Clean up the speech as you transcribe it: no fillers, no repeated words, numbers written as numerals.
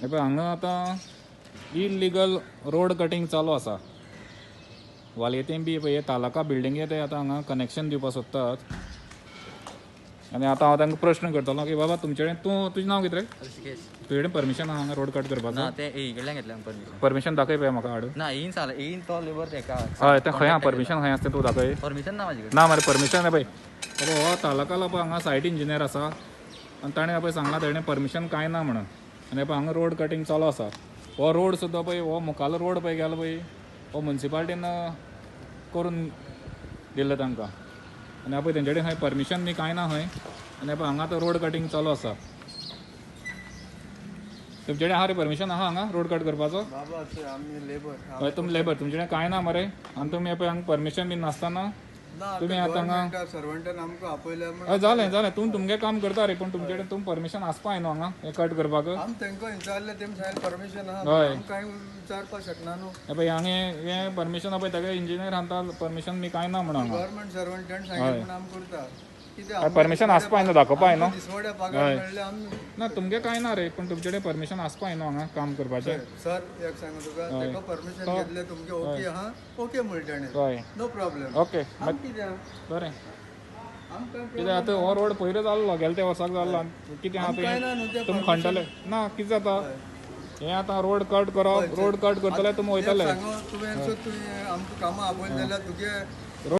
हे पळय हांगा आतां इलिगल रोड कटींग चालू आसा. वालयेतीन बी पळय तालुका बिल्डिंगे ते आतां हांगा कनेक्शन दिवपाक सोदतात. आनी आतां हांव तांकां प्रश्न करतलो की बाबा तुमचे कडेन तूं तुजें नांव कितें रे? ऋषिकेश. तुजे कडेन परमिशन आहा हांगा रोड कट करपाचो? ना, ते एई कडल्यान घेतल्या परमिशन. परमिशन दाखय पळय म्हाका हाडून. ना, येईन सांगलें, येईन तो लेबर तेका. हय, तें खंय आहा परमिशन, खंय आसा तें तूं दाखय. परमिशन ना म्हाजे कडेन. ना मरे, परमिशन पळय बाबा, हो तालुकालो पळय हांगा सायट इंजिनियर आसा आनी ताणें पळय सांगलां तेणें परमिशन कांय ना म्हणून. आनी पळय हांगा रोड कटींग चालू आसा. हो रोड सुद्दां पळय, हो मुखालो रोड पळय गेलो पळय, हो मुन्सिपाल्टीन करून दिल्लो तांकां. आनी पळय तेंचे कडेन खंय परमिशन बी कांय ना खंय. आनी पळय हांगा आतां रोड कटींग चालू आसा. तुमचे कडेन आहा रे परमिशन आहा हांगा रोड कट करपाचो? बाबा, आमी लेबर. हय, तुमी लेबर, तुमचे कडेन कांय ना मरे. आनी तुमी पळय हांगा परमिशन बी नासतना ना. तुमी आतां हांगा सर्वंटान आमकां आपयल्या म्हण. हय, जालें जालें, तूं तुमगें काम करता रे, पूण तुमचे कडेन तुमी परमिशन आसपा जाय न्हू हांगा हें कट करपाक. आमी तांकां विचारलें, तेमी सांगलें परमिशन आहा. हय. आमी कांय विचारपाक शकना न्हू. हे पळय हांगा हें परमिशन पळय तागे इंजिनियर सांगता परमिशन बी कांय ना म्हणून हांगा. गव्हर्मेंट सर्वंट ताणें सांगलें म्हूण आमी करता कितें. हय, परमिशन आसपा जाय न्हू, दाखोवपा जाय न्हू. दिसवड्या पगार मेळ्ळे आमी. ना, तुमगें कांय ना रे, पूण तुमचे कडेन परमिशन आसपा जाय न्हू हांगा काम करपाचें. सर, एक सांगू तुका, ताका परमिशन घेतलें तुमगे ओके आहा, ओके म्हणलें ताणें. हय. No problem. Okay. आमी कितें बरें. आमकां कितें आतां हो रोड पयरूच जाल्लो, गेले ते वर्साक जाल्लो. आनी कितें आहा कांय ना न्हू तें तें. तुमी खणटले ना, कितें जाता हें आतां रोड कट करप, रोड कट करतले तुमी वयतले. सांगू तुवें, सो तुवें आमकां कामां आपयलें जाल्यार तुगे